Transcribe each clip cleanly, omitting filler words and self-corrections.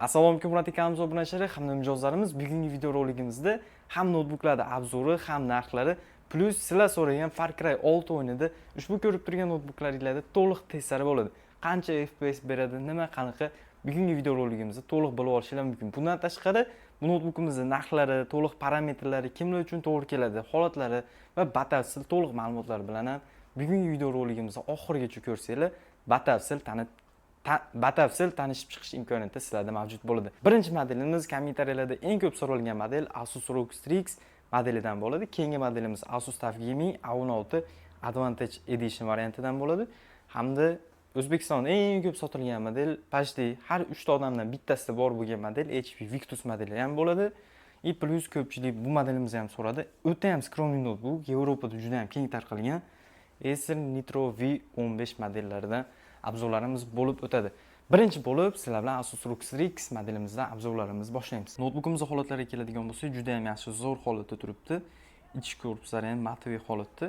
Assalomu alaykum, hurmatli kanalimiz obunachilari hamda mijozlarimiz. Bugungi videoroligimizda ham noutbuklarda обзор i, ham narxlari, плюс sizlar so'ragan Far Cry 6 o'yinida ushbu ko'rib turgan noutbuklaringlarda to'liq testlari bo'ladi. Qancha FPS beradi, nima, qanaqa, bugungi videoroligimizda to'liq bilib olishinglar mumkin. Bundan tashqari, bu noutbukimizni narxlari, to'liq parametrlari, kimlar uchun to'g'ri keladi, holatlari va batafsil to'liq ma'lumotlar bilan ham bugungi videoroligimizni oxirigacha ko'rsanglar, batafsil tanishib chiqish imkoniyati sizlarda mavjud bo'ladi. Birinchi modelimiz kommentariyalarda eng ko'p so'ralgan model Asus ROG Strix modelidan bo'ladi. Keyingi modelimiz Asus TUF Gaming A16 Advantage Edition variantidan bo'ladi. Hamda O'zbekistonda eng ko'p sotilgan model, почти har 3 ta odamdan bittasida bor bo'lgan model HP Victus modeli ham bo'ladi. И плюс ko'pchilik bu modelimizni ham so'radi. O'ta ham скромный noutbuk, Yevropada juda ham keng tarqalgan Acer Nitro V15 modellaridan обзор larimiz bo'lib o'tadi. Birinchi bo'lib sizlar bilan Asus ROG Strix modelimizdan обзор larimizni boshlaymiz. Noutbukimiz holatlariga keladigan bo'lsak, juda ham yaxshi, zo'r holatda turibdi. Ichki korpuslari ham матовый holatda.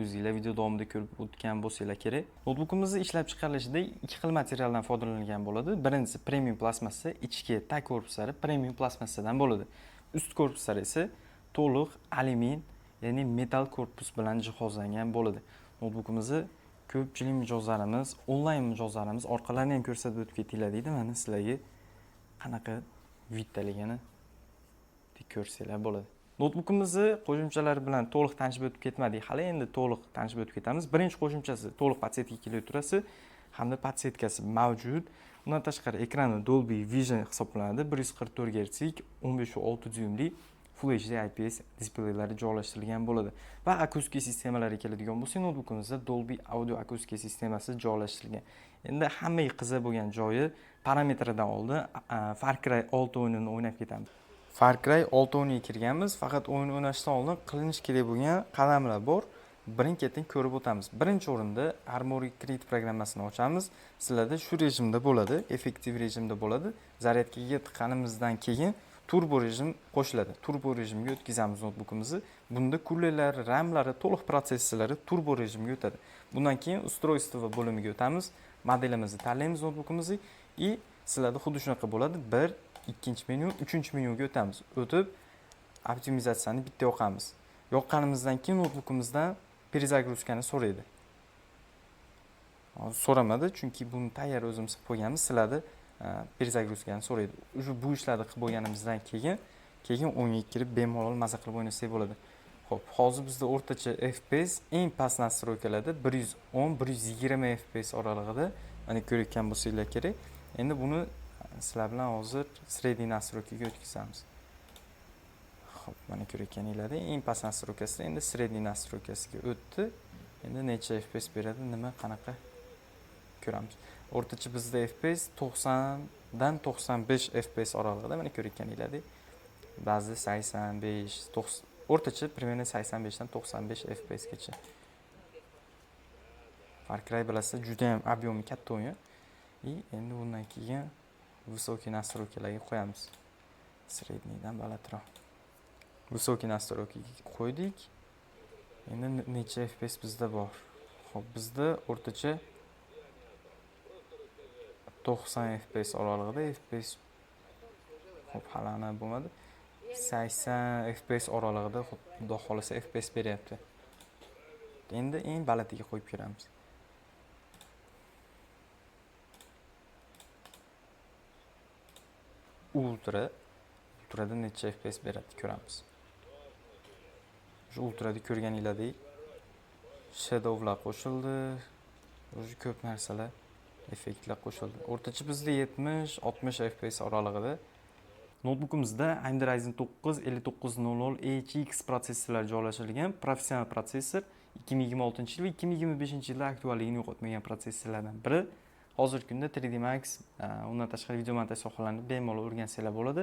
O'zinglar video davomida ko'rib o'tgan bo'lsanglar kerak. Noutbukimizni ishlab chiqarilishida ikki xil materialdan foydalanilgan bo'ladi. Birinchisi premium plastmassa, ichki tag korpuslari premium plastmassadan bo'ladi. Ust korpuslari esa to'liq alyumin, ya'ni metall korpus bilan jihozlangan bo'ladi. Noutbukimizni ko'pchilik mijozlarimiz, onlayn mijozlarimiz orqalarini ham ko'rsatib o'tib ketinglar deydi. Mana sizlarga qanaqa вид daligini ko'rsanglar bo'ladi. Noutbukimizni qo'shimchalari bilan to'liq tanishib o'tib ketmadik hali, endi to'liq tanishib o'tib ketamiz. Birinchi qo'shimchasi to'liq подсветка klaviaturasi hamda подсветка si mavjud. Undan tashqari, ekrani Dolby Vision hisoblanadi. 144 Hz, 15.6 dyumli Full HD IPS displeylari joylashtirilgan bo'ladi. Va akustika sistemalariga keladigan bo'lsak, noutbukimizda Dolby Audio akustika sistemasi joylashtirilgan. Endi hammaga qiziq bo'lgan joyi, parametridan oldin Far Cry 6 o'yinini o'ynab ketamiz. Far Cry 6 o'yiniga kirganmiz, faqat o'yin o'ynashdan oldin qilinishi kerak bo'lgan qadamlar bor. Birin-ketin ko'rib o'tamiz. Birinchi o'rinda Armoury Crate programmasini ochamiz. Sizlarda shu rejimda bo'ladi, effektiv rejimda bo'ladi. Zaryadkaga tiqqanimizdan keyin turbo rejim qo'shiladi. Turbo rejimga o'tkazamiz noutbukimizni. Bunda kulerlar, ramlari, to'liq protsessorlari turbo rejimga o'tadi. Bundan keyin устройство bo'limiga o'tamiz. Modelimizni tanlaymiz, noutbukimizni, и sizlarda xuddi shunaqa bo'ladi. Bir, ikkinchi menyu, uchinchi menyuga o'tamiz. O'tib, optimizatsiyani bitta yoqamiz. Yoqqanimizdan keyin noutbukimizdan перезагрузка ni so'raydi. Hozir so'ramadi, chunki buni tayyor o'zimiz qilib qo'yganmiz. Sizlarda перезагрузка ni so'raydi. Уже bu ishlarni qilib bo'lganimizdan keyin o'yinga kirib bemalol maza qilib o'ynasak bo'ladi. Xo'p, hozir bizda o'rtacha FPS eng past настройка larda 110-120 FPS oralig'ida, mana ko'rayotgan bo'lsanglar kerak. Endi buni sizlar bilan hozir средний настройка ga o'tkazamiz. Xo'p, mana ko'rayotganinglardek eng past настройка sida endi средний настройка siga o'tdi. Endi necha FPS beradi, nima, qanaqa, ko'ramiz. O'rtacha bizda FPS 90 dan 95 FPS oralig'ida, mana ko'rayotganinglardek. Ba'zida 85, 90, o'rtacha примерно 85 dan 95 FPS gacha. Far Cry, bilasizlar, juda ham объем i katta o'yin. И endi bundan keyin высокий настройка larga qo'yamiz. Средний dan balandroq. Высокий настройка ga qo'ydik. Endi necha FPS bizda bor? Xo'p, bizda o'rtacha 90 FPS oralig'ida FPS. Xo'p, hali aniq bo'lmadi. 80 FPS oralig'ida, xudo xohlasa, FPS beryapti. Endi eng balandiga qo'yib ko'ramiz. Ultra. Ultrada necha FPS beradi, ko'ramiz. Shu ultrada ko'rganinglardek shadowlar qo'shildi. Уже ko'p narsalar, effektlar qo'shildi. O'rtacha bizda 70-60 FPS oralig'ida. Noutbukimizda AMD Ryzen 9 5900 HX protsessorlar joylashtirilgan. Professional protsessor, 2026 yil va 2025 yilda aktualligini yo'qotmagan protsessorlardan biri. Hozirgi kunda 3D Max, undan tashqari video montaj sohalarini bemalol o'rgansanglar bo'ladi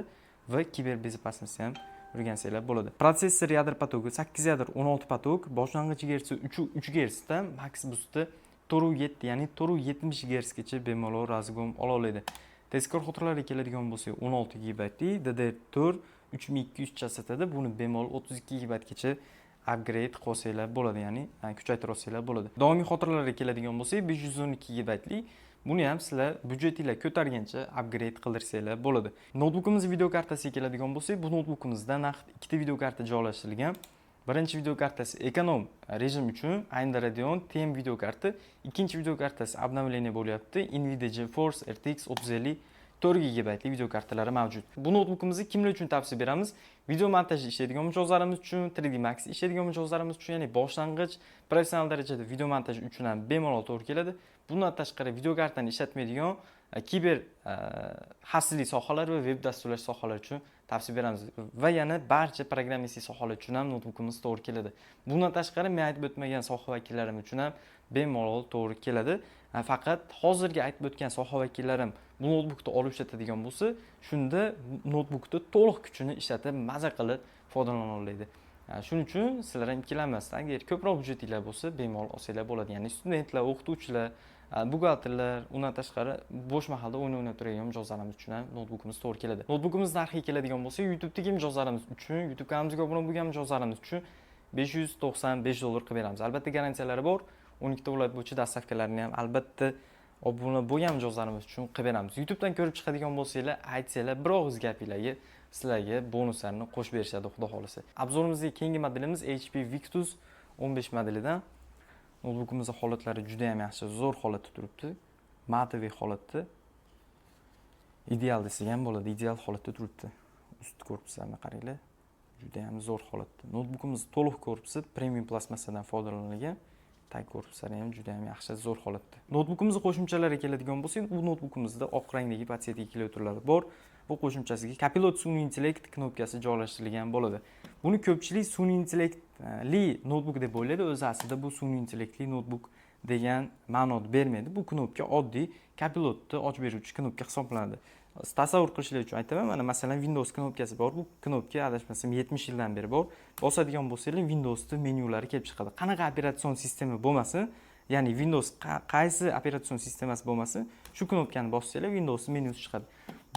va кибербезопасность ham o'rgansanglar bo'ladi. Protsessor yadro поток i 8 yadro, 16 поток, boshlang'ich gertsi 3 gertsda, max boosti 4.7, ya'ni 4.70 gertsgacha bemalol разгон ola oladi. Tezkor xotiralariga keladigan bo'lsak, 16 gigabaytli DDR4 3200 chastotada, buni bemalol 32 gigabaytgacha upgrade qilsanglar bo'ladi, ya'ni kuchaytirib olsanglar bo'ladi. Doimiy xotiralarga keladigan bo'lsak, 512 gigabaytli. Buni ham sizlar byudjetinglar ko'targancha upgrade qildirsanglar bo'ladi. Noutbukimiz video kartasiga keladigan bo'lsak, bu noutbukimizda naqd ikkita video karta joylashtirilgan. Birinchi video kartasi эконом rejim uchun AMD Radeon TM video karta, ikkinchi video kartasi обновление bo'lyapti. Nvidia GeForce RTX 3050 4 gigabaytli video kartalari mavjud. Bu noutbukimizni kimlar uchun tavsiya beramiz? Video montajda ishlaydigan mijozlarimiz uchun, 3D Max ishlaydigan mijozlarimiz uchun, ya'ni boshlang'ich, professional darajada video montaj uchun ham bemalol to'g'ri keladi. Bundan tashqari video kartani ishlatmaydigan kiber xavfsizlik sohalari va veb dasturlash sohalari uchun tavsiya beramiz va yana barcha programmistlik sohalar uchun ham noutbukimiz to'g'ri keladi. Bundan tashqari men aytib o'tmagan soha vakillarim uchun ham bemalol to'g'ri keladi. Faqat hozirgi aytib o'tgan soha vakillarim bu noutbukni olib ishlatadigan bo'lsa, shunda noutbukni to'liq kuchini ishlatib, maza qilib foydalana oladi. Shuning uchun sizlar ham ikkilanmasdan, agar ko'proq byudjetinglar bo'lsa, bemalol olsanglar bo'ladi. Ya'ni studentlar, o'qituvchilar, buxgalterlar, undan tashqari bo'sh mahalda o'yin o'ynab turadigan mijozlarimiz uchun ham noutbukimiz to'g'ri keladi. Noutbukimiz narxiga keladigan bo'lsak, YouTube'dagi mijozlarimiz uchun, YouTube kanalimizga obuna bo'lgan mijozlarimiz uchun 595 dollar qilib beramiz. Albatta garantiyalari bor. 12 ta viloyat bo'yicha доставка larini ham albatta obuna bo'lgan mijozlarimiz uchun qilib beramiz. YouTube'dan ko'rib chiqadigan bo'lsanglar, aytsanglar, bir og'iz gapinglarga sizlarga bonuslarni qo'shib berishadi, xudo xohlasa. Обзор imizdagi keyingi modelimiz HP Victus 15 modelidan. Noutbukimizni holatlari juda ham yaxshi, zo'r holatda turibdi. Матовый holatda. Ideal desak ham bo'ladi, ideal holatda turibdi. Usti korpuslarini qaranglar. Juda ham zo'r holatda. Noutbukimiz to'liq korpusi premium plastmassadan foydalanilgan. Tag korpuslari ham juda ham yaxshi, zo'r holatda. Noutbukimizni qo'shimchalariga keladigan bo'lsak, bu noutbukimizda oq rangdagi подсветка klaviaturalari bor. Bu qo'shimchasiga Copilot sun'iy intellekt knopkasi joylashtirilgan bo'ladi. Buni ko'pchilik sun'iy intellektli noutbuk deb o'ylaydi. O'zi aslida bu sun'iy intellektli noutbuk degan ma'noni bermaydi. Bu knopka oddiy Copilotni ochib beruvchi knopka hisoblanadi. Tasavvur qilishlar uchun aytaman, mana masalan Windows knopkasi bor. Bu knopka adashmasam 70 yildan beri bor. Bosadigan bo'lsanglar, Windowsni menyulari kelib chiqadi. Qanaqa operatsion sistema bo'lmasin, ya'ni Windows qaysi operatsion sistemasi bo'lmasin, shu knopkani bossanglar, Windows menyusi chiqadi.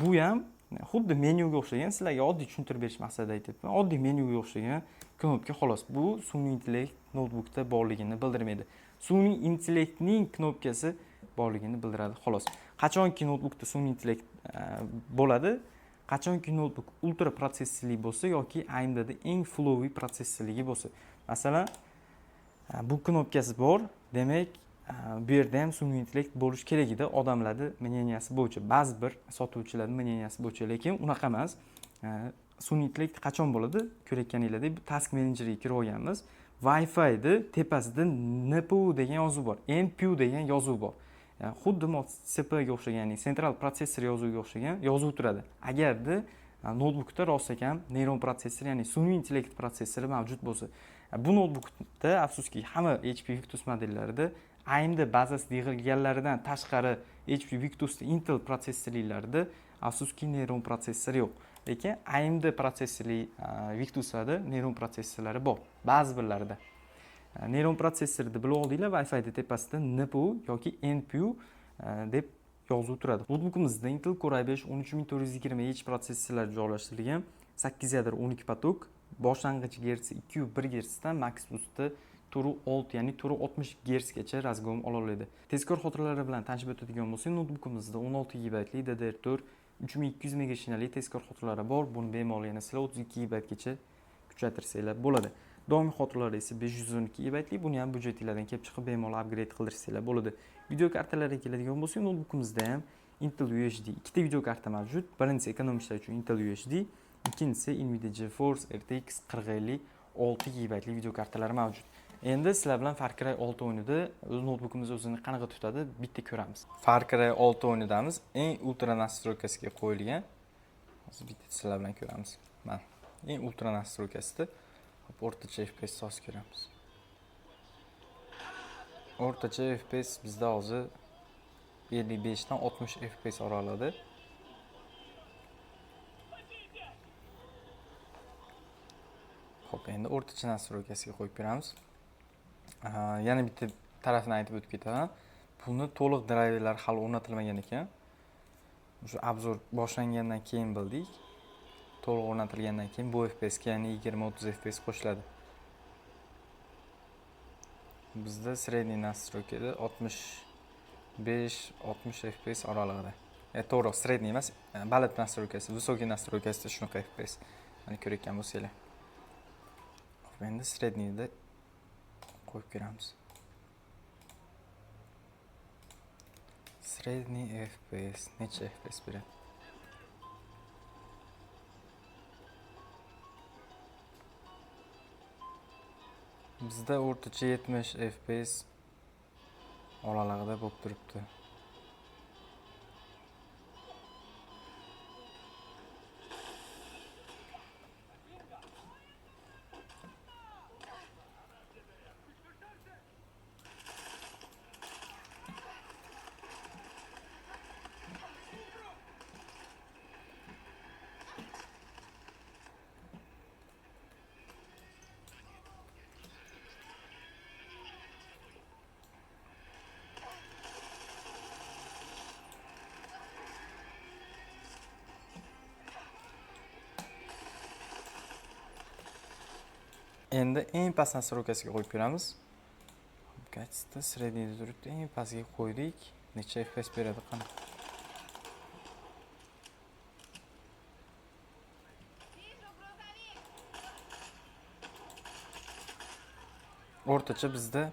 Bu ham xuddi menyuga o'xshagan, sizlarga oddiy tushuntirib berish maqsadida aytyapman. Oddiy menyuga o'xshagan knopka xolos. Bu sun'iy intellekt noutbukda borligini bildirmaydi. Sun'iy intellektning knopkasi borligini bildiradi xolos. Qachonki noutbukda sun'iy intellekt bo'ladi? Qachonki noutbuk ultra protsessorli bo'lsa yoki AMDda eng фловый protsessorligi bo'lsa. Masalan, bu knopkasi bor, demak, bu yerda ham sun'iy intellekt bo'lishi kerak edi odamlarni мнения si bo'yicha, ba'zi bir sotuvchilarning мнения si bo'yicha, lekin unaqa emas. Sun'iy intellekt qachon bo'ladi? Ko'rayotganinglardek, bu task managerga kirib olganmiz. Wi-Fi'ni tepasida NPU degan yozuv bor, NPU degan yozuv bor. Yani xuddi CPU ga o'xshagan, ya'ni central protsessor yozuviga o'xshagan yozuv turadi. Agarda noutbukda rostakam neyron protsessor, ya'ni sun'iy intellekt protsessori mavjud bo'lsa. Bu noutbukda afsuski hamma HP Victus modellarida AMD bazasida yig'ilganlaridan tashqari HP Victus Intel protsessorlilarida afsuski neyron protsessor yo'q. Lekin AMD protsessorli Victuslarda neyron protsessorlari bor, ba'zi birlarida. Neyron protsessorni bilib oldinglar, Wi-Fi'da tepasida NPU yoki NPU deb yozuv turadi. Noutbukimizda Intel Core i5 13420 H protsessorlar joylashtirilgan. 8 ядро, 12 поток, boshlang'ich gertsi 2,1 gertsdan max boostda 4,6, ya'ni 460 gertsgacha разгон ola oladi. Tezkor xotiralari bilan tanishib o'tadigan bo'lsak, noutbukimizda 16 gigabaytli DDR4 3200 mega shinali tezkor xotiralari bor. Buni bemalol yana sizlar 32 gigabaytgacha kuchaytirsanglar bo'ladi. Doimiy xotiralari esa 512 gigabaytli. Buni ham byudjetinglardan kelib chiqib bemalol upgrade qildirsanglar bo'ladi. Video kartalariga keladigan bo'lsak, noutbukimizda ham Intel UHD ikkita video karta mavjud. Birinchisi эконом ishlar uchun Intel UHD, ikkinchisi Nvidia GeForce RTX 4050 6 gigabaytli video kartalari mavjud. Endi sizlar bilan Far Cry 6 o'yinida o'z noutbukimiz o'zini qanaqa tutadi, bitta ko'ramiz. Far Cry 6 o'yinidamiz. Eng ultra настройка siga qo'yilgan. Hozir bitta sizlar bilan ko'ramiz. Mana eng ultra настройка sida. Hop, o'rtacha FPS hozir ko'ramiz. O'rtacha FPS bizda hozir 55 dan 60 FPS oralig'ida. Xo'p, endi o'rtacha настройка siga qo'yib ko'ramiz. Yana bitta tarafini aytib o'tib ketaman. Buni to'liq drayverlar hali o'rnatilmagan ekan. O'sha обзор boshlangandan keyin bildik. To'liq o'rnatilgandan keyin bu FPS ga ya'ni 20-30 FPS qo'shiladi. Bizda средний настройка da 5-60 FPS oralig'ida. To'g'ri, средний emas, baland настройка si, высокий настройка sida shunaqa FPS. Mana ko'rayotgan bo'lsanglar. Xo'p, endi средний da qo'yib ko'ramiz. Средний FPS necha FPS beradi? Bizda o'rtacha 70 FPS oralig'ida bo'lib turibdi. Endi eng past настройка siga qo'yib ko'ramiz. Качество средний da turibdi, eng pastga qo'ydik. Necha FPS beradi qani? O'rtacha bizda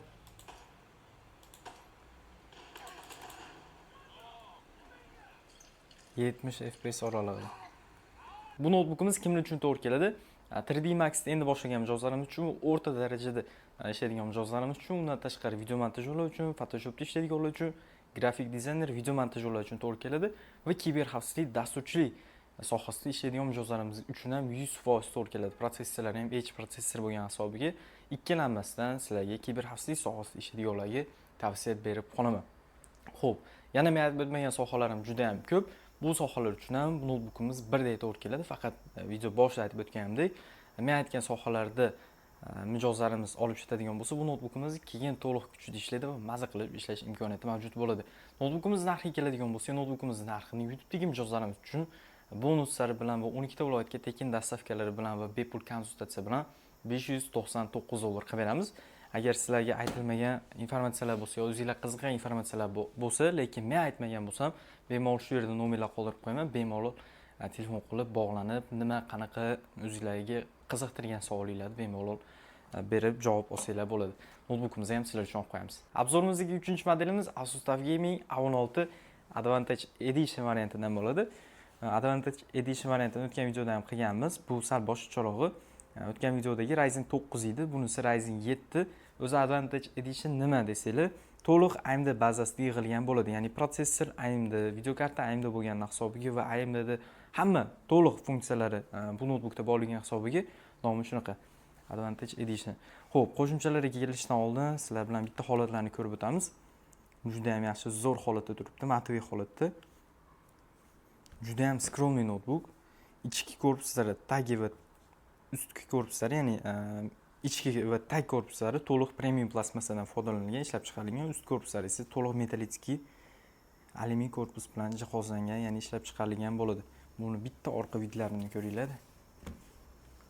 70 FPS oralig'ida. Bu noutbukimiz kimlar uchun to'g'ri keladi? 3D Max'ni endi boshlagan mijozlarimiz uchun, o'rta darajada ishlaydigan mijozlarimiz uchun, undan tashqari video montajyorlar uchun, Photoshopda ishlaydiganlar uchun, grafik dizayner, video montajyorlar uchun to'g'ri keladi va kiber xavfsizlik, dasturchilik sohasida ishlaydigan mijozlarimiz uchun ham 100% to'g'ri keladi. Protsessorlari ham H protsessor bo'lgan hisobiga ikkilanmasdan sizlarga kiber xavfsizlik sohasida ishlaydiganlarga tavsiya berib qolaman. Xo'p, yana men aytib o'tmagan sohalarim juda ham ko'p. Bu sohalar uchun ham noutbukimiz birdek to'g'ri keladi. Faqat video boshida aytib o'tganimdek, men aytgan sohalarda mijozlarimiz olib ishlatadigan bo'lsa, bu noutbukimiz keyin to'liq kuchida ishlaydi va maza qilib ishlash imkoniyati mavjud bo'ladi. Noutbukimiz narxiga keladigan bo'lsak, noutbukimiz narxini YouTube'dagi mijozlarimiz uchun bonuslari bilan va 12 ta viloyatga tekin доставка lari bilan va bepul konsultatsiya bilan 599 dollar qilib beramiz. Agar sizlarga aytilmagan informatsiyalar bo'lsa yo o'zinglar qiziqqan informatsiyalar bo'lsa, lekin men aytmagan bo'lsam, bemalol shu yerda nomerlar qoldirib qo'yaman, bemalol telefon qilib bog'lanib, nima qanaqa o'zinglarga qiziqtirgan savolinglarni bemalol berib javob olsanglar bo'ladi. Noutbukimizni ham sizlar uchun olib qo'yamiz. Обзор imizdagi 3-modelimiz Asus TUF Gaming A16 Advantage Edition variantidan bo'ladi. Advantage Edition variantini o'tgan videoda ham qilganmiz. Bu sal boshqacharog'i. O'tgan videodagi Ryzen 9 edi, bunisi Ryzen 7. O'zi Advantage Edition nima desanglar, to'liq AMD bazasida yig'ilgan bo'ladi. Ya'ni protsessor AMD, videokarta AMD bo'lgani hisobiga va AMDda hamma to'liq funksiyalari bu noutbukda borligini hisobiga nomi shunaqa Advantage Edition. Xo'p, qo'shimchalarga kelishdan oldin sizlar bilan bitta holatlarni ko'rib o'tamiz. Juda ham yaxshi, zo'r holatda turibdi, матовый holatda. Juda ham скромный noutbuk. Ichki korpuslari, tagi va ustki korpuslari, ya'ni ichki va tag korpuslari to'liq premium plastmassadan foydalanilgan, ishlab chiqarilgan. Ust korpuslari esa to'liq металлический alyumin korpus bilan jihozlangan, ya'ni ishlab chiqarilgan bo'ladi. Buni bitta orqa вид larini ko'ringlar.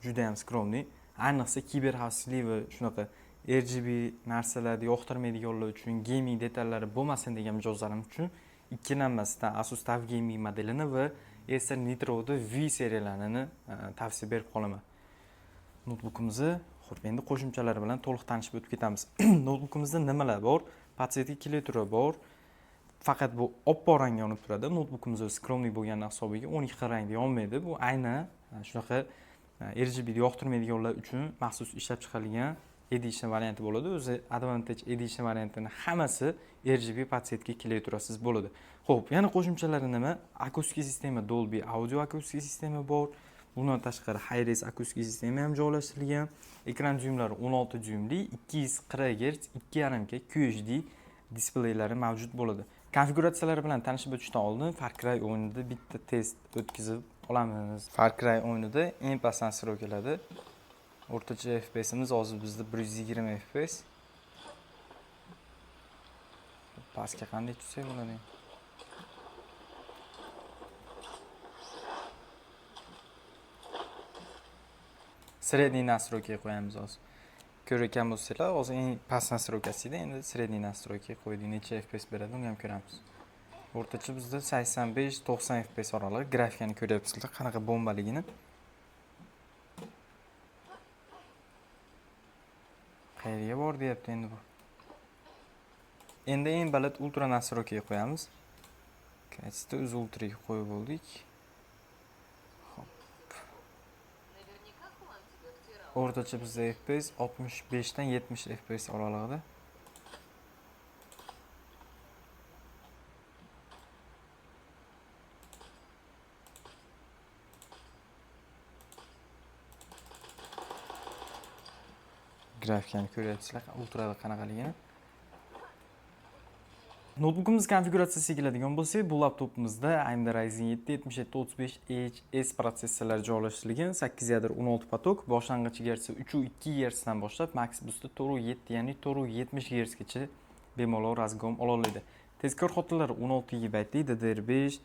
Juda ham скромный. Ayniqsa kiber xavfsizlik va shunaqa RGB narsalarni yoqtirmaydiganlar uchun, gaming detallari bo'lmasin degan mijozlarimiz uchun ikkilanmasdan Asus TUF Gaming modelini va Acer Nitro V seriyalarini tavsiya berib qolaman. Noutbukimizni, xo'p, endi qo'shimchalari bilan to'liq tanishib o'tib ketamiz. Noutbukimizda nimalar bor? Подсветка klaviatura bor. Faqat bu oppoq rangga yonib turadi. Noutbukimiz o'zi скромный bo'lgani hisobiga 12 xil rangda yonmaydi. Bu aynan shunaqa RGB ni yoqtirmaydiganlar uchun maxsus ishlab chiqarilgan Edition varianti bo'ladi. O'zi Advantage Edition variantini hammasi RGB подсветка klaviaturasiz bo'ladi. Xo'p, yana qo'shimchalari nima? Akustik sistema Dolby Audio akustik sistema bor. Bundan tashqari Hi-Res akustik sistema ham joylashtirilgan. Ekran dyumlari 16 dyumli, 240 Hz, 2.5K QHD displeylari mavjud bo'ladi. Konfiguratsiyalari bilan tanishib o'tishdan oldin Far Cry o'yinida bitta test o'tkazib olamiz. Far Cry o'yinida eng past настройка larda o'rtacha FPSimiz hozir bizda 120 FPS. Pastga qanday tushsak bo'ladi? Средний настройка qo'yamiz hozir. Ko'rayotgan bo'lsanglar, hozir eng past настройка sida, endi средний настройка qo'ydik, necha FPS beradi, uni ham ko'ramiz. O'rtacha bizda 85-90 FPS oralig'i. Grafikani ko'ryapsizlar, qanaqa bombaligini. Qayerga bor deyapti endi bu. Endi eng baland ultra настройка ga qo'yamiz. Качество o'zi ultraga qo'yib oldik. Hop. Наверняка Хуан тебе втирал. O'rtacha bizda FPS 65 dan 70 FPS oralig'ida. Grafikani ko'ryapsizlar, ultrada qanaqaligini. Noutbukimiz konfiguratsiyasiga keladigan bo'lsak, bu laptopimizda AMD Ryzen 7 7735 HS protsessorlari joylashtirilgan, 8 ядро, 16 поток, boshlang'ich gertsi 3.2 GHz dan boshlab max boost 4.7, ya'ni 4.70 GHz gacha bemalol разгон ola oladi. Tezkor xotiralari 16 GB DDR5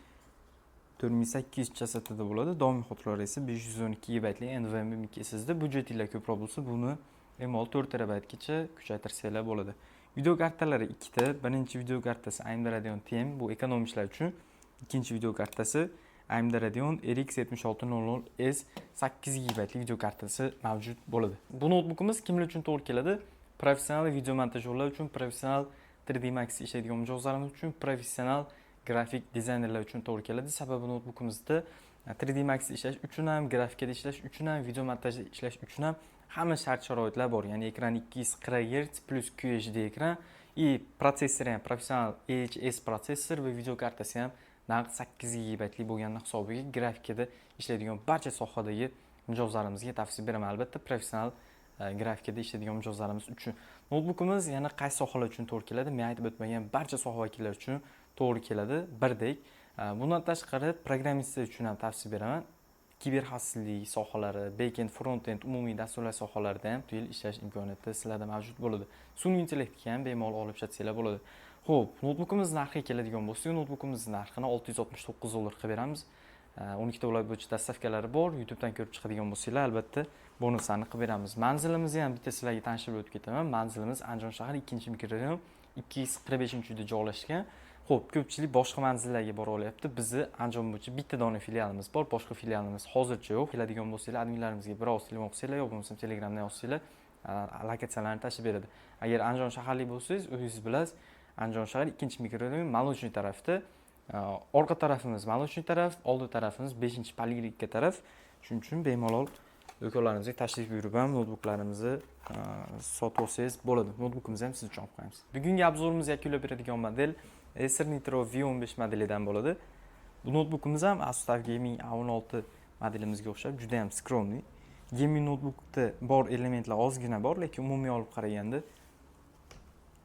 4800 chastotada bo'ladi. Doimiy xotiralar esa 512 GB NVMe SSD. Byudjetinglar ko'proq bo'lsa, buni bemalol 4 terabaytgacha kuchaytirsanglar bo'ladi. Video kartalari ikkita. Birinchi video kartasi AMD Radeon TM, bu ekonomistlar uchun. Ikkinchi video kartasi AMD Radeon RX 7600S 8 GB video kartasi mavjud bo'ladi. Bu noutbukimiz kimlar uchun to'g'ri keladi? Professional video montajyorlar uchun, professional 3D Max ishlaydigan mijozlarimiz uchun, professional grafik dizaynerlar uchun to'g'ri keladi. Sababi noutbukimizda 3D Max ishlash uchun ham, grafikada ishlash uchun ham, video montajda ishlash uchun ham hamma shart sharoitlar bor. Ya'ni ekran 240 Hz plus QHD ekran и protsessori ham professional HS protsessor va video kartasi ham naqd 8 GB bo'lgani hisobiga grafikada ishlaydigan barcha sohadagi mijozlarimizga tavsiya beraman. Albatta, professional grafikada ishlaydigan mijozlarimiz uchun. Noutbukimiz yana qaysi sohalar uchun to'g'ri keladi? Men aytib o'tmagan barcha soha vakillari uchun to'g'ri keladi birdek. Bundan tashqari programmistlar uchun ham tavsiya beraman. Kiber xavfsizlik sohalari, backend, frontend, umumiy dasturlash sohalarida ham bu yil ishlash imkoniyati sizlarda mavjud bo'ladi. Sun'iy intellektga ham bemalol olib ishlatsanglar bo'ladi. Xo'p, noutbukimiz narxiga keladigan bo'lsak, noutbukimiz narxini 669 dollar qilib beramiz. 12 ta viloyat bo'yicha доставка lari bor. YouTubedan ko'rib chiqadigan bo'lsanglar, albatta bonuslarni qilib beramiz. Manzilimizni ham bitta sizlarga tanishtirib o'tib ketaman. Manzilimiz Andijon shahri, 2-mikrorayon, 245-uyda joylashgan. Xo'p, ko'pchilik boshqa manzillarga bora olyapti. Bizni Andijon bo'yicha bitta dona filialimiz bor, boshqa filialimiz hozircha yo'q. Keladigan bo'lsanglar, adminlarimizga bir ovoz telefon qilsanglar yo bo'lmasam Telegramdan yozsanglar, lokatsiyalarni tashlab beradi. Agar Andijon shaharlik bo'lsangiz, o'zingiz bilasiz, Andijon shahri, 2-mikrorayon, Молочный tarafda. Orqa tarafimiz Молочный taraf, oldi tarafimiz 5-poliklinika taraf. Shuning uchun bemalol do'konlarimizga tashrif buyurib ham noutbuklarimizni sotib olsangiz bo'ladi. Noutbukimizni ham siz uchun olib qo'yamiz. Bugungi обзор imizni yakunlab beradigan model Acer Nitro V15 modelidan bo'ladi. Bu noutbukimiz ham Asus TUF Gaming A16 modelimizga o'xshab juda ham скромный. Gaming noutbukda bor elementlar ozgina bor, lekin umumiy olib qaraganda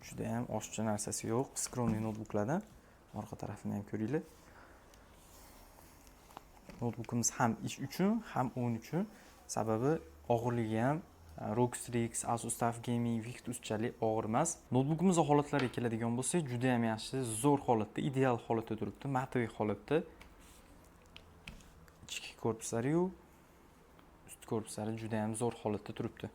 juda ham oshiqcha narsasi yo'q. Скромный noutbuklardan. Orqa tarafini ham ko'ringlar. Noutbukimiz ham ish uchun, ham o'yin uchun. Sababi og'irligi ham ROG Strix, Asus TUF Gaming Victuschalik og'ir emas. Noutbukimiz holatlariga keladigan bo'lsak, juda ham yaxshi, zo'r holatda, ideal holatda turibdi, матовый holatda. Ichki korpuslari-yu, ust korpuslari juda ham zo'r holatda turibdi.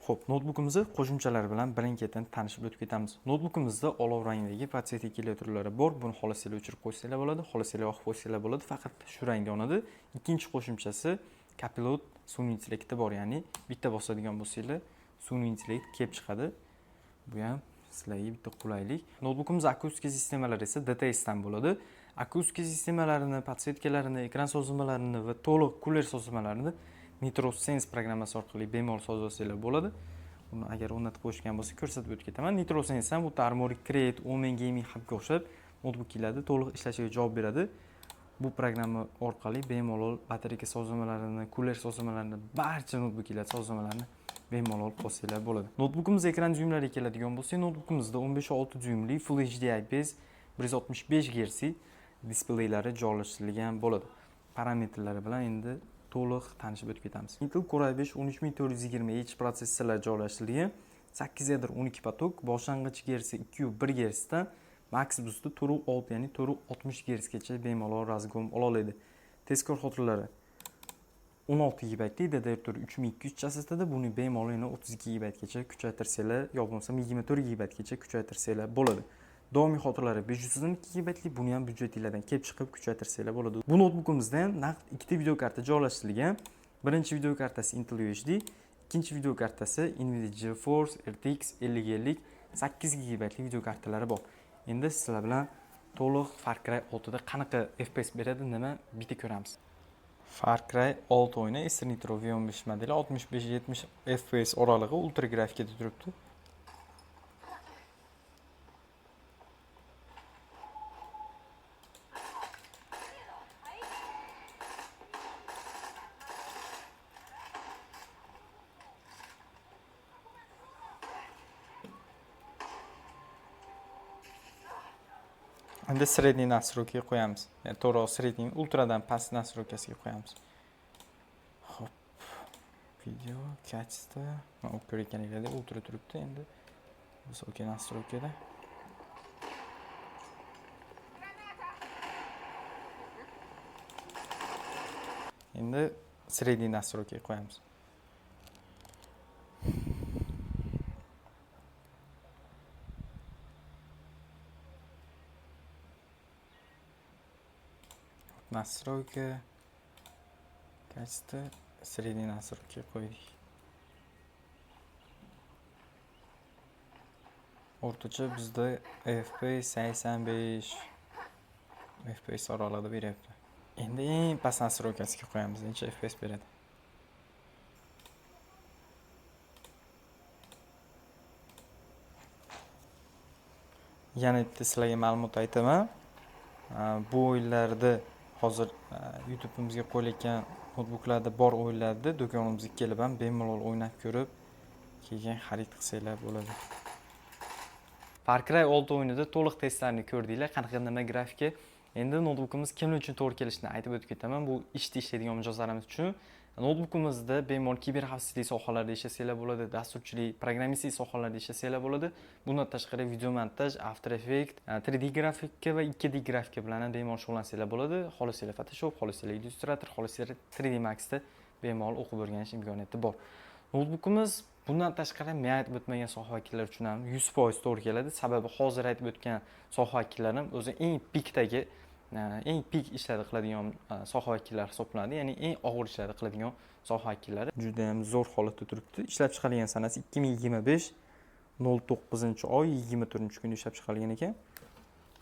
Xo'p, noutbukimizni qo'shimchalari bilan birin-ketin tanishib o'tib ketamiz. Noutbukimizda olov rangdagi подсветка klaviaturalari bor. Buni xohlasanglar o'chirib qo'ysanglar bo'ladi, xohlasanglar yoqib qo'ysanglar bo'ladi. Faqat shu rangda yonadi. Ikkinchi qo'shimchasi Copilot sun'iy intellekti bor, ya'ni bitta bosadigan bo'lsanglar, sun'iy intellekt kelib chiqadi. Bu ham sizlarga bitta qulaylik. Noutbukimiz akustika sistemalari esa DTS dan bo'ladi. Akustika sistemalarini, подсветка larini, ekran sozlamalarini va to'liq kuler sozlamalarini Nitro Sense programmasi orqali bemalol sozlasanglar bo'ladi. Uni agar o'rnatib qo'yishgan bo'lsa, ko'rsatib o'tib ketaman. Nitro Sense ham xuddi Armoury Crate, Omen Gaming Hubga o'xshab noutbuklarda to'liq ishlashiga javob beradi. Bu programma orqali bemalol batareyka sozlamalarini, kuler sozlamalarini, barcha noutbuklar sozlamalarini bemalol qilsanglar bo'ladi. Noutbukimiz ekran dyuymlariga keladigan bo'lsak, noutbukimizda 15.6 dyuymli Full HD IPS 165 Hz displeylari joylashtirilgan bo'ladi. Parametrlari bilan endi to'liq tanishib o'tib ketamiz. Intel Core i5 13420H protsessorlar joylashtirilgan. 8 ядро, 12 поток, boshlang'ich gertsi 2.1 Hz dan max boosti 4.6, ya'ni 460 Hz gacha bemalol разгон ola oladi. Tezkor xotiralari 16 GB DDR4 3200 chastotada, buni bemalol yana 32 GB gacha kuchaytirsanglar, yo bo'lmasam 24 GB gacha kuchaytirsanglar bo'ladi. Doimiy xotiralari 512 GB, buni ham byudjetinglardan kelib chiqib kuchaytirsanglar bo'ladi. Bu noutbukimizda ham naqd ikkita video karta joylashtirilgan. Birinchi video kartasi Intel UHD, ikkinchi video kartasi Nvidia GeForce RTX 5050 8 GB video kartalari bor. Endi sizlar bilan to'liq Far Cry 6 da qanaqa FPS beradi, nima bitta ko'ramiz. Far Cry 6 o'yini Acer Nitro V15 modeli 65-70 FPS oralig'i ultra grafikada turibdi. Endi средний настройка ga qo'yamiz. Ya'ni to'g'ri, средний ultradan past настройка siga qo'yamiz. Xo'p. Video качество. Mana ko'rayotganinglardek ultra turibdi endi. Высокий настройка da. Endi средний настройка ga qo'yamiz. Настройка, качество, средний настройка qo'ydik. O'rtacha bizda FPS 85 FPS oralig'ida beryapti. Endi eng past настройка siga qo'yamiz, necha FPS beradi. Yana bitta sizlarga ma'lumot aytaman. Bu o'yinlarda hozir YouTube'imizga qo'yilayotgan noutbuklarda bor o'yinlarni do'konimizga kelib ham bemalol o'ynab ko'rib, keyin xarid qilsanglar bo'ladi. Far Cry 6 o'yinida to'liq testlarni ko'rdinglar, qanaqa nima grafika. Endi noutbukimiz kimlar uchun to'g'ri kelishini aytib o'tib ketaman. Bu ishda ishlaydigan mijozlarimiz uchun. Noutbukimizda bemalol kiber xavfsizlik sohalarida ishlasanglar bo'ladi, dasturchilik, programmistlik sohalarida ishlasanglar bo'ladi. Bundan tashqari video montaj, After Effects, 3D grafika va 2D grafika bilan ham bemalol shug'ullansanglar bo'ladi. Xohlasanglar Photoshop, xohlasanglar Illustrator, xohlasanglar 3D Max'da bemalol o'qib o'rganish imkoniyati bor. Noutbukimiz bundan tashqari men aytib o'tmagan soha vakillari uchun ham 100% to'g'ri keladi. Sababi hozir aytib o'tgan soha vakillarim o'zi eng pikdagi, eng pik ishlarni qiladigan soha vakillari hisoblanadi. Ya'ni eng og'ir ishlarni qiladigan soha vakillari. Juda ham zo'r holatda turibdi. Ishlab chiqarilgan sanasi 2025 09 oy 24 kunda ishlab chiqarilgan ekan.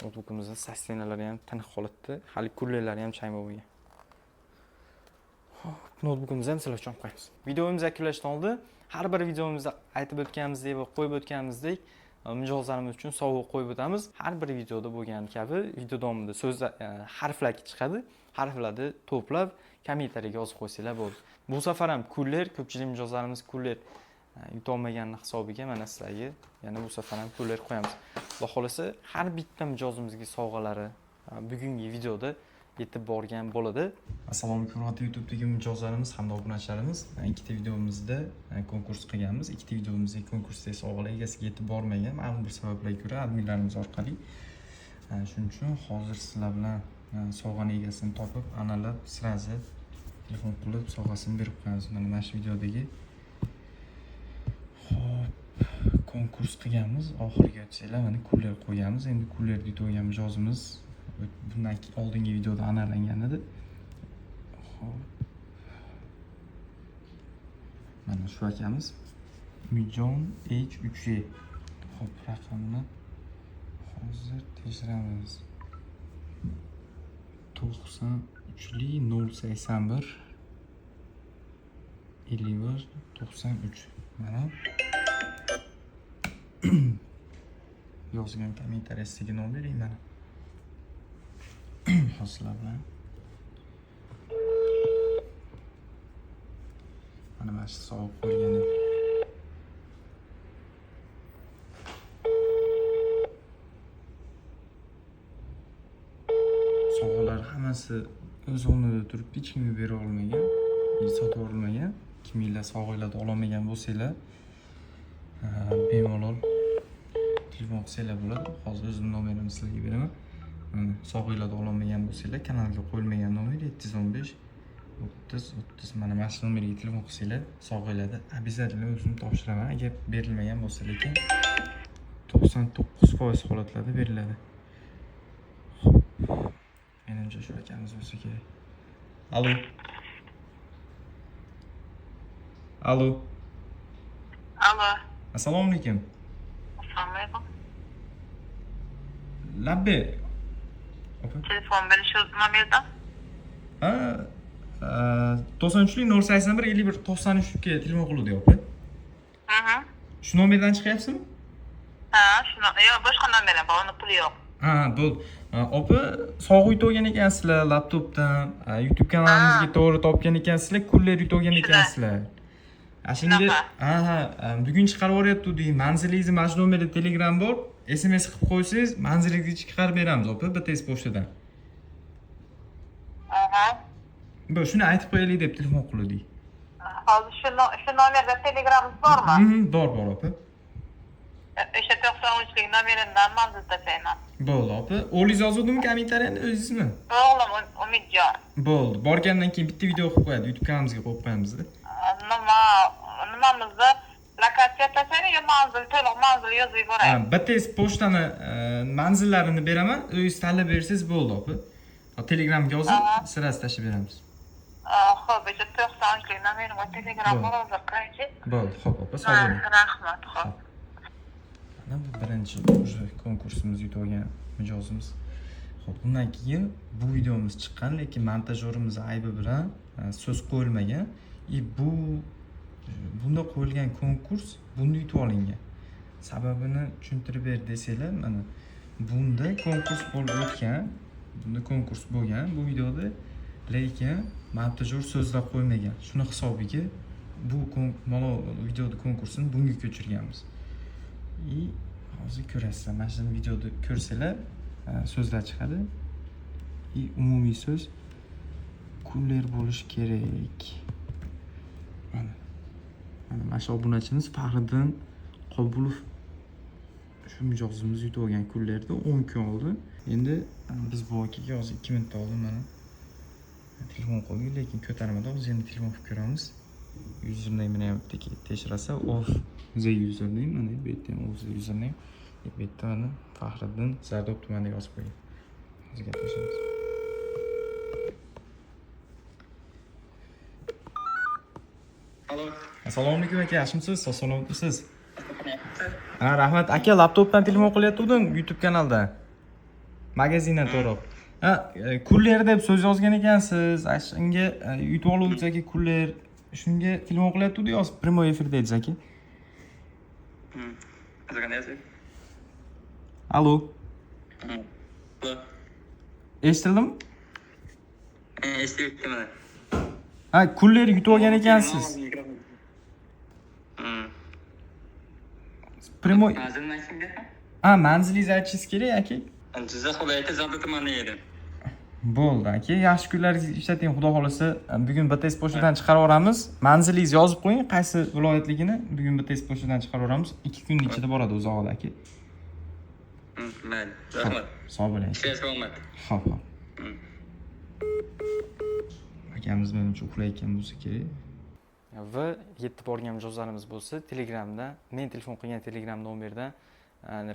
Noutbukimizning sostenalari ham tiniq holatda, hali kullerlari ham chang bo'lmagan. Xo'p, noutbukimizni ham sizlar uchun olib qo'yamiz. Videomizni yakunlashdan oldin har bir videomizda aytib o'tganimizdek va qo'yib o'tganimizdek mijozlarimiz uchun sovg'a qo'yib o'tamiz. Har bir videoda bo'lgani kabi video davomida so'zlar, harflar chiqadi. Harflarni to'plab kommentariyaga yozib qo'ysanglar bo'ldi. Bu safar ham kuller, ko'pchilik mijozlarimiz kuller yutolmaganini hisobiga mana sizlarga yana bu safar ham kuller qo'yamiz. Xudo xolasa har bitta mijozimizga sovg'alari bugungi videoda yetib borgan bo'ladi. Assalomu alaykum hurmatli YouTube'dagi mijozlarimiz hamda obunachilarimiz. Ikkita videomizda konkurs qilganmiz. Ikkita videomizdagi konkursdagi sovg'alar egasiga yetib bormagan ma'lum bir sabablarga ko'ra adminlarimiz orqali. Shuning uchun hozir sizlar bilan sovg'ani egasini topib, aniqlab, сразу telefon qilib sovg'asini berib qo'yamiz. Mana shu videodagi xo'p, konkurs qilganmiz. Oxiriga o'tsanglar mana kuler qo'yganmiz. Endi kulerni yutib olgan mijozimiz bundan oldingi videoda aniqlangan edi. Xo'p. Mana shu akamiz Umidjon H3E. Xo'p, raqamini hozir tekshiramiz. 93 081 51 93. Mana yozgan kommentariyasiga nomering mana. Hozirlar bilan mana shu savol qo'yilgan edi. Sovg'alar hammasi o'z o'rnida turibdi, hech kimga bera olmagan, sotib yuborilmagan. Kiminglar sovg'alarni ololmagan bo'lsanglar, bemalol telefon qilsanglar bo'ladi. Hozir o'zim nomerimni sizlarga beraman. Mana sovg'alarni ololmagan bo'lsanglar, kanalga qo'yilmagan nomer 715 30 30. Mana shu nomerga telefon qilsanglar, sog'inglarda обязательно o'zim topshiraman agar berilmagan bo'lsa, lekin 99% holatlarda beriladi. Xo'p, menimcha shu akamiz bo'lsa kerak. Alo, alo. Алло, Assalomu alaykum. Assalomu alaykum. Labbe opa. Telefon berish nomerdan. Ha, 93 081 51 93 ga telefon qiluvdik, opa. Hı. Shu nomerdan chiqyapsizmi? Ha, shuni, yo'q, boshqa nomerim bor, uni puli yo'q. Ha, bo'ldi. Ha, opa, sovg'a yutib olgan ekansizlar laptopdan, ha, YouTube kanalimizga to'g'ri topgan ekansizlar, kuller yutib olgan ekansizlar. Ha, shunga Shunaqa. Ha, bugun chiqarib yuboryapti. Manzilingizni mana shu nomerda Telegram bor. SMS qilib qo'ysangiz, manzilingizga chiqarib beramiz, opa, BTS pochtadan. Aha. Bu shuni aytib qo'yaylik deb telefon qildik. Hozir shu nomerda Telegramimiz bormi? Mhm, bor, bor, opa. O'sha 93lik nomerimdan manzil tashlayman. Bo'ldi, opa. O'g'lingiz yozuvdimi kommentariyani, o'zingizmi? O'g'lim Umidjon. Bo'ldi. Borgandan keyin bitta video qilib qo'yadi, YouTube kanalimizga qo'yib qo'yamiz-da. Nima, nimamizni lokatsiya tashlaylik yo manzil, to'liq manzil yozib yuboray. Ha, BTS pochtani manzillarini beraman, o'zingiz tanlab bersangiz bo'ldi, opa. Ha, Telegramga yozib, sirasi tashlab beramiz. Xo'p, o'sha 93lik nomerimga Telegram bor hozir, qaraychi. Bo'ldi, xo'p, opa, sog' bo'ling. Rahmat, xo'p. Mana bu birinchi уже konkursimiz yutib olgan mijozimiz. Xo'p, bundan keyin bu videomiz chiqqan, lekin montajyorimiz aybi bilan so'z qo'yilmagan. И bunda qo'yilgan konkurs bunda yutib olingan. Sababini tushuntirib ber desanglar, mana bunda konkurs bo'lib o'tgan, bunda konkurs bo'lgan bu videoda, lekin montajyor so'zlar qo'ymagan. Shuni hisobiga bu mana videoda konkursini bunga ko'chirganmiz. И hozir ko'rasizlar, mana shu videoda ko'rsanglar, so'zlar chiqadi. И umumiy so'z kuller bo'lishi kerak. Mana. Mana shu obunachimiz Faxriddin Qobulov, shu mijozimiz yutib olgan kullerda 10 kun oldin. Endi biz bu akaga hozir 2 minut oldin mana telefon qildik, lekin ko'tarmadi. Hozir endi telefon qilib ko'ramiz. Username ham bitta tekshirasa, off the username, mana bu yerda ham off the username. Bu yerda mana Faxriddin Zardob tumanida yozib qo'ygan. Hozir gaplashamiz. Alo. Assalomu alaykum aka, yaxshimisiz? Sog' salomatmisiz? Ha, rahmat. Aka, laptopdan telefon qilayotgandim YouTube kanaldan. Magazindan to'g'ri. Ha, kuller deb so'z yozgan ekansiz. Ana shunga yutib oluvchi aka kuller, shunga telefon qilayotgandik, hozir prямой efirda edingiz aka. Hozir qandaysiz? Alo, Alo. eshitildimi? Eshityapti mana. Ha, kuller yutib olgan ekansiz. Prямой Manzilni aytsinga. Ha, manzilingizni aytishingiz kerak aka. Jizzax viloyati Zarda tumanida edim. Bo'ldi aka, yaxshi kunlaringizni ishlating, xudo xohlasa bugun BTS pochtadan chiqarib yuboramiz. Manzilingizni yozib qo'ying, qaysi viloyatligini bugun BTS pochtadan chiqarib yuboramiz. 2 kunning ichida boradi uzog'ida aka. Mayli. Rahmat. Sog' bo'ling. Ishlash omad. Xo'p, xo'p. Akamiz menimcha uxlayotgan bo'lsa kerak. Va yetib borgan mijozlarimiz bo'lsa, Telegramda, men telefon qilgan Telegram nomerdan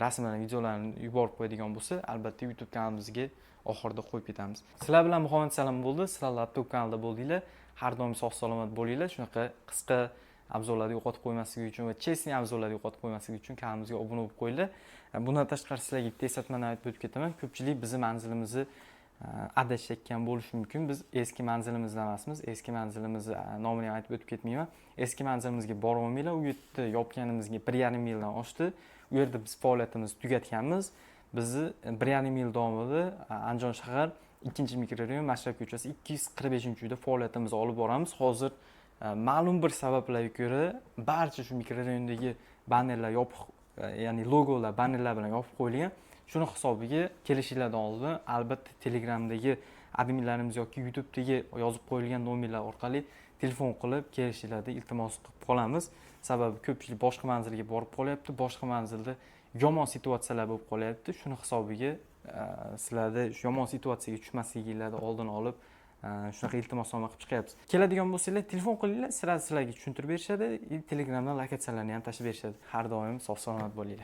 rasmlarni, videolarni yuborib qo'yadigan bo'lsa, albatta YouTube kanalimizga oxirida qo'yib ketamiz. Sizlar bilan Muhammad Salim bo'ldi, sizlar laptop kanalida bo'ldinglar. Har doim sog' salomat bo'linglar. Shunaqa qisqa обзор larni yo'qotib qo'ymasligi uchun va честный обзор larni yo'qotib qo'ymasligi uchun kanalimizga obuna bo'lib qo'yinglar. Bundan tashqari sizlarga bitta eslatmani aytib o'tib ketaman. Ko'pchilik bizni manzilimizni adashayotgan bo'lishi mumkin. Biz eski manzilimizda emasmiz. Eski manzilimizni nomini ham aytib o'tib ketmayman. Eski manzilimizga bora olmanglar. U yerda yopganimizga 1,5 yildan oshdi. U yerda biz faoliyatimizni tugatganmiz. Bizni 1,5 yil davomida Andijon shahar 2-mikrorayon Mashrab ko'chasi 245-uyda faoliyatimizni olib boramiz. Hozir ma'lum bir sabablarga ko'ra barcha shu mikrorayondagi bannerlar yopiq, ya'ni logolar bannerlar bilan yopib qo'yilgan. Shuni hisobiga kelishinglardan oldin albatta Telegramdagi adminlarimiz yoki YouTube'dagi yozib qo'yilgan nomerlar orqali telefon qilib kelishinglarni iltimos qilib qolamiz. Sababi ko'pchilik boshqa manzilga borib qolyapti, boshqa manzilda yomon situatsiyalar bo'lib qolyapti. Shuni hisobiga sizlarda shu yomon situatsiyaga tushmasliginglarni oldini olib, Shunaqa iltimosnoma qilib chiqyapmiz. Keladigan bo'lsanglar, telefon qilinglar, сразу sizlarga tushuntirib berishadi и Telegramdan lokatsiyalarni ham tashlab berishadi. Har doim sog' salomat bo'linglar.